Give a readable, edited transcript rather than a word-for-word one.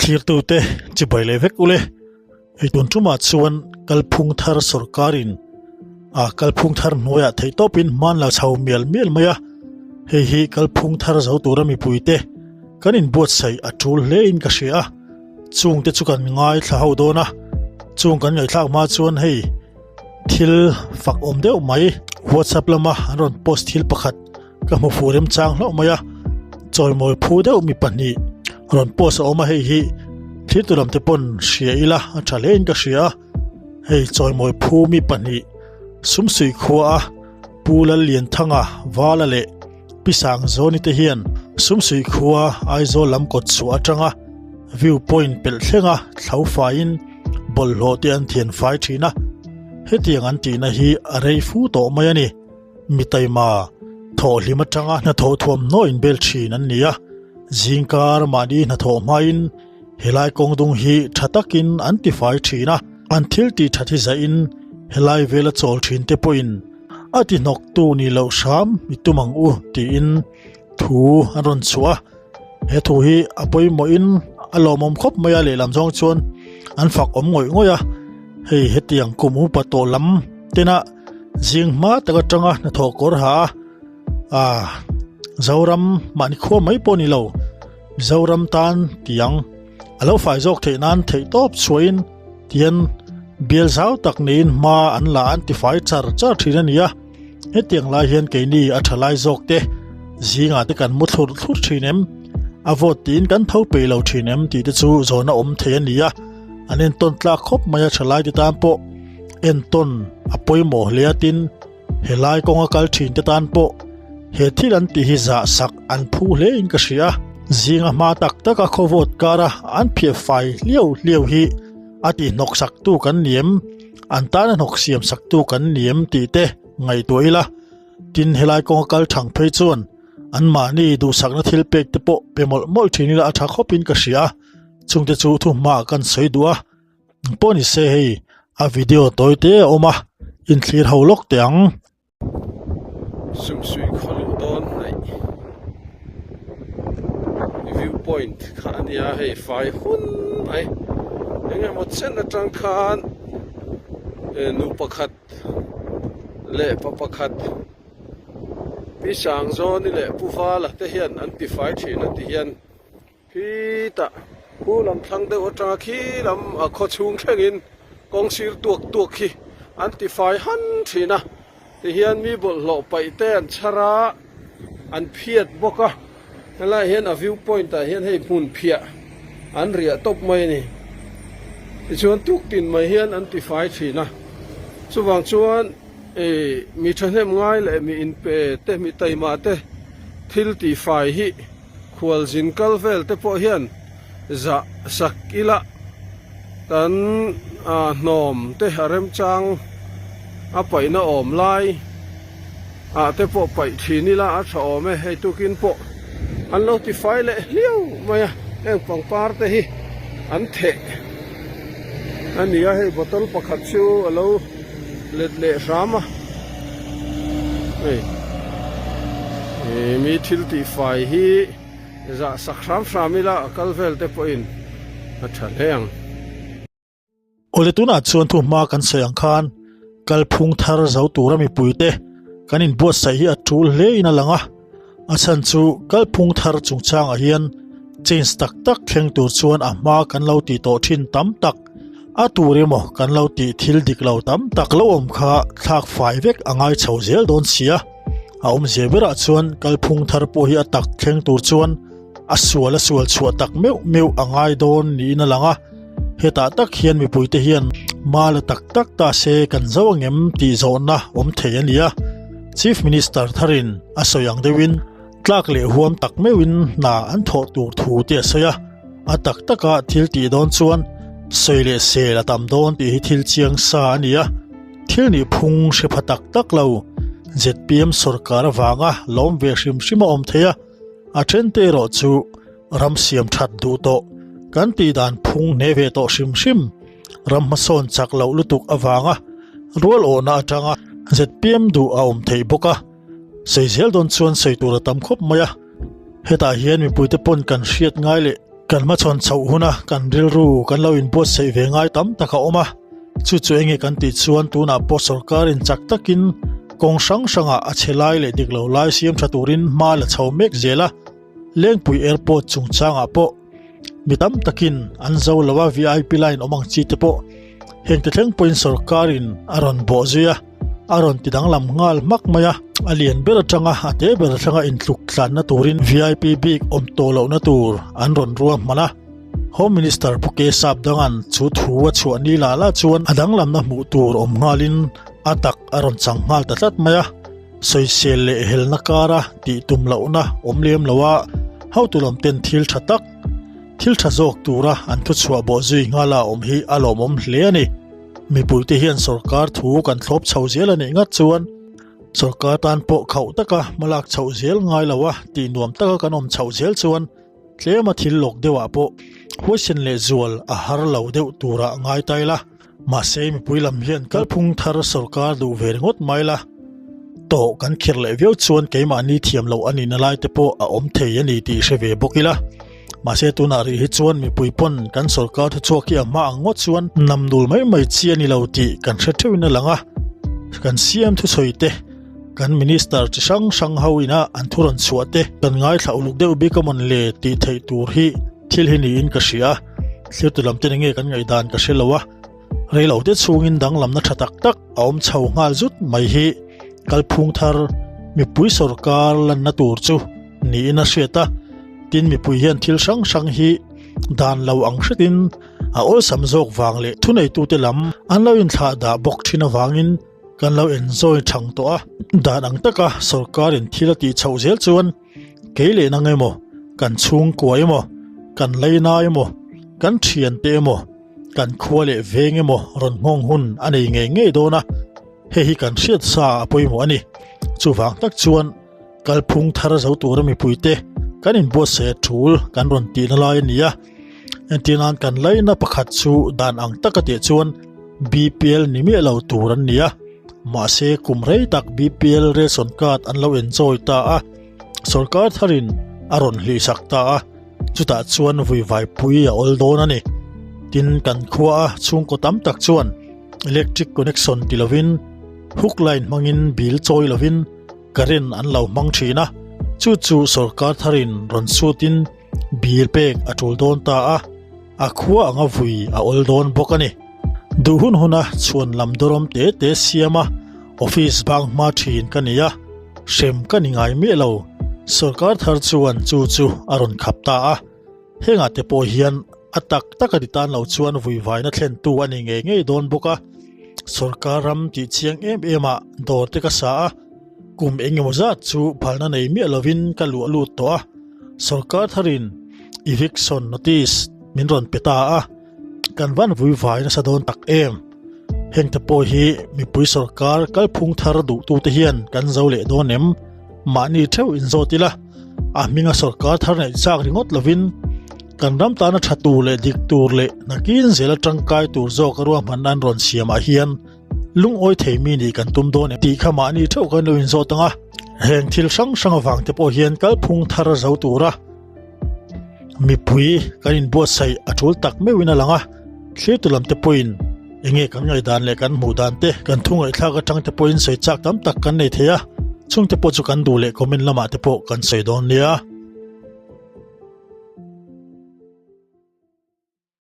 Thlirtute chibai leh vek ule. Hei tun tumah chuan kalphung thar sorkarin a kalphung thar hnuaiah theihtawpin hman la chho mial mial mai a. Hei hi kalphung thar zo tura mipuite kan inbuatsaih a tul hlein ka hria a. Chungte chu kan ngaithla ho dawn a, chung kan ngaihthlak hma chuan hei thil fak awm deuh mai WhatsApp lama an rawn post thil pakhat ka hmu fuh remchang hlauh mai a, chawimawi phu deuh mi pahnih rawn post a awm a hei hi thil tu lam te pawn hria ila a tha hle in ka hria a hei chawimawi phu mi pahnih sumsuih khua a Pu Lallianthanga Vala leh Pi Sangzawni te hian sumsuih khua Aizawl lam kawt chhuah atanga view point pelh thlenga thlo faiin bawlhhlawh te an thian fai thin a hetiang an tihna hi a rei fu tawh mai a ni. Mi taima thawhhlim atanga hnathawh thuamhnaw inbel thin an ni a, zingkar mahni hnathawh hmain helai kawng dung hi tha takin an tifai thin a, an thil tih that hi zahin helai vela chawl thin te pawhin a ti hnawktu ni loh hram i tum ang u tiin thu an rawn chhuah a, he thu hi a pawimawhin a lawmawm khawp mai a lehlam zawng chuan an fak awm ngawih ngawih a, hei hetiang kum upa tawh lam tena zing hma tak atanga hnathawh kawr ha a ah Zoram mahni khua mai pawh ni lo Mizoram tan tiang a lo fai zawk theih nan theih tawp chhuahin tian bial zau tak niin hma an la an ti fai char char thin a ni a hetiang lai hian keini a tha lai zawk te zingah te kan mu thlur thlur thin em a vawt tiin kan tho peih lo thin em tih te chu zawhna awm thei a ni a an entawn tlak khawp mai a tha lai te tan pawh entawn a pawimawh hle a tin helai kawnga kal thin te tan pawh he thil an tih hi zah sak an phu hle in ka hria zinga hma tak tak a khawvawt kara an phiah fai hliau hliau hi a tih hnawk sak tu kan ni em an tana hnawk siam sak tu kan ni em tih te ngaihtuah ila tin helai kawnga kal thang phei chuan an mahni duhsakna thil pek te pawh pe mawlh mawlh thin ila a tha khawp in ka hria chungte chu thuhma kan sawi duh a. Pawh ni se hei a video tawi te a awm a inthlir ho lawk teh ang. Sumsuih khaw luh dawn hnaih view point kha a nia hei fai hun mai eng emaw chen atang khan nu pakhat leh pa pakhat Pi Sangzawni leh Pu Vala te hian an ti fai thin a ti hian. Khitah khu lam thlang deuh atanga khi lam a khaw chhung thlengin kawng sir tuak tuak khi an ti fai han thin a tihian mi bawlhhlawh paih te an chhar a an phiat bawk a helaiah hian a view point ah hian hei hmun phiah an riah tawp mai a ni tichuan tuk tin mai hian an ti fai thin a chuvang chuan ih mi thahnem ngai leh mi inpe te mi taima te thil tih fai hi. Khualzin kal vel te pawh hian zah sak ila kan hnawm te a remchang a paihna awm lai ah te pawh paih thin ila a tha awm e, hei tukin pawh an lo ti fai leh hliau mai a, heng pangpar te hi an theh a ni a, hei bottle pakhat chu a lo let leh hram a hei mi thil tih fai hi zah sak hram hram ila a kal vel te pawhin a tha hle ang. Awle tunah chuan thu hma kan sawi ang khan kalphung thar zo tura mipuite kan inbuatsaih hi a tul hle in a lang a. A chhan chu kalphung thar chungchangah hian change tak tak thleng tur chuan a hma kan lo tih tawh thin tam tak, a tur emaw kan lo tih thil dik lo tam tak lo awm kha thlak fai vek a ngai chho zel dawn si a. A awmzia berah chuan kalphung thar pawh hi a tak thleng tur chuan a sual a sual chhuah tak meuh meuh a ngai dawn niin a lang a. Hetah tak hian mipuite hian hma la tak tak ta se kan zo angem tih zawhna awm thei a ni a. Chief Minister tharin a sawi ang deuhin tlak leh huam tak meuhin hna an thawh tur thu te a sawi a, a tak taka thil tih dawn chuan sawi leh sel a tam dawn tih hi thil chiang sa a ni a, thil nih phung hre pha tak tak lo. Zpm sawrkar avanga lawm ve hrim hrim a awm thei a, a then te erawh chu ram siam that duh tawh kan tih dan phung hne ve tawh hrim hrim. Ram hmasawn chak loh lutuk avanga rual awhna atanga zpm duh a awm theih bawk a, sawi zel dawn chuan sawi tur a tam khawp mai a. Hetah hian mipuite pawn kan hriat ngai leh. Kan hmachhawn chhoh huna kan rilru kan lo inbuatsaih ve ngai tam tak a awm a, chu chu enge kan tih chuan tunah pawh sorkarin chak takin kawng hrang hrangah a chhe lai leh dik lo lai siam tha turin hma la chho mek zel a, Lengpui Airport chungchangah pawh mi tam takin an zo lo a, VIP line awm ang chi te pawh hengte thleng pawhin sorkarin a rawn bawh zui a. A rawn ti danglam nghal hmak mai a, a lian ber atanga a te ber atanga intluk tlanna turin vip bik awm tawh lohna tur an rawn ruah hman a. Home Minister Pu K Sapdanga'n chu thu a chhuah ni lah lah chuan a danglamna hmuh tur awm nghalin a tak a rawn chang nghal ta tlat mai a. Sawisel leh helna kara tih tum lohna awm lem lo a, hotu lam ten thil tha tak, thil tha zawk tura an thuchhuah bawh zui nghala awm hi a lawmawm hle a ni. Mipuite hian sorkar thu kan thlawp chho zel a nih ngat chuan sorkar tan pawh khauh taka hmalak chhoh zel ngai lo a tih nuam taka kan awm chhoh zel chuan tlema thil lawk deuhah pawh huaisen leh zual a har lo deuh turah ngai ta ila. Mahse mipui lam hian kalphung thar sorkar duh ve ringawt mai la tawh kan khirh leh viau chuan keimahni thiam loh a nihna lai te pawh a awm thei a ni tih hre ve bawk ila. Mahse tunah rih hi chuan mipui pawn kan sorkar thuchhuak hi a hma ang ngawt chuan nam nul mai mai chi a ni lo tih kan hre theuhin a lang a, kan CM thusawi te, kan Minister chi hrang hrang ho ina an thu rawn chhuah te kan ngaithla uluk deuh bik a mawn le tih theih tur hi thil hi niin ka hria a, thlir tu lam ten enge kan ngaihdan ka hre lo a. Reilote chhungin danglamna tha tak tak a awm chho nghal zut mai hi kalphung thar mipui sorkar lanna tur chu niin a hriat a, tin mipui hian thil hrang hrang hi dan lo ang hretin a awlsam zawk vang leh thuneitute lam an lo inthlah dah bawk thin avangin kan lo enjoy thang tawh a, dan ang taka sorkarin thil a tih chhoh zel chuan Kei leh nang emaw, kan chhungkua emaw, kan leina emaw, kan thiante emaw, kan khua leh veng emaw rawn nghawng hun a nei ngei ngei dawn a, hei hi kan hriat sa a pawimawh a ni. Chuvang tak chuan kalphung thar zo tura mipuite kan inbuatsaih a tul kan rawn tihna lai a ni a. Entir nan kan laina pakhat chu dan ang taka tih chuan BPL ni miah lo tur an ni a, mahse kum rei tak BPL ration card an lo enjoy ta a, sorkar tharin a rawn hlihsak ta a, chutah chuan vuivaipui a awl dawn a ni. Tin, kan khua a chhungkaw tam tak chuan electric connection ti lovin hook line hmangin bill chawi lovin current an lo hmang thin a, chu chu sorkar tharin rawn sutin Bill pek a tul dawn ta a, a khua anga vui a awl dawn bawk a ni. Duh hun huna chhuan lam dawrawm te te siam a, office bang hma thin ka ni a, hrem ka ni ngai miah lo. Sorkar thar chuan chu chu a rawn khap ta a, hengah te pawh hian a tak tak a ti tan lo chuan vuivaina thlentu a ni ngei ngei dawn bawk a. Sorkar ram tih chiang em em ah dawr te ka sa a, kum eng emaw zat chu phalna nei miah lovin ka luah lut tawh a. Sorkar tharin eviction notice min rawn pe ta a, kan van vui vai nasa dawn tak em? Hengte pawh hi mipui sorkar kalphung thar duhtute hian kan zo leh dawn em? Mahni theuh inzawt ila, a hminga sorkar thar neih chak ringawt lovin kan ram tana tha tur leh dik tur leh nakin zela tangkai tur zawk a ruahmanna an rawn siamah hian Lungawi thei mi nih kan tum dawn em tih kha mahni theuh kan lo inzawt ang a, heng thil hrang hrang avang te pawh hian kalphung thar zo tura mipui kan inbuatsaih a tul tak meuhin a lang a, thlirtu lam te pawhin enge kan ngaihdan leh kan hmuh dan te kan thu ngaihthlak atang te pawhin sawi chak tam tak kan nei thei a, chungte pawh chu kan duh leh comment lamah te pawh kan sawi dawn nia.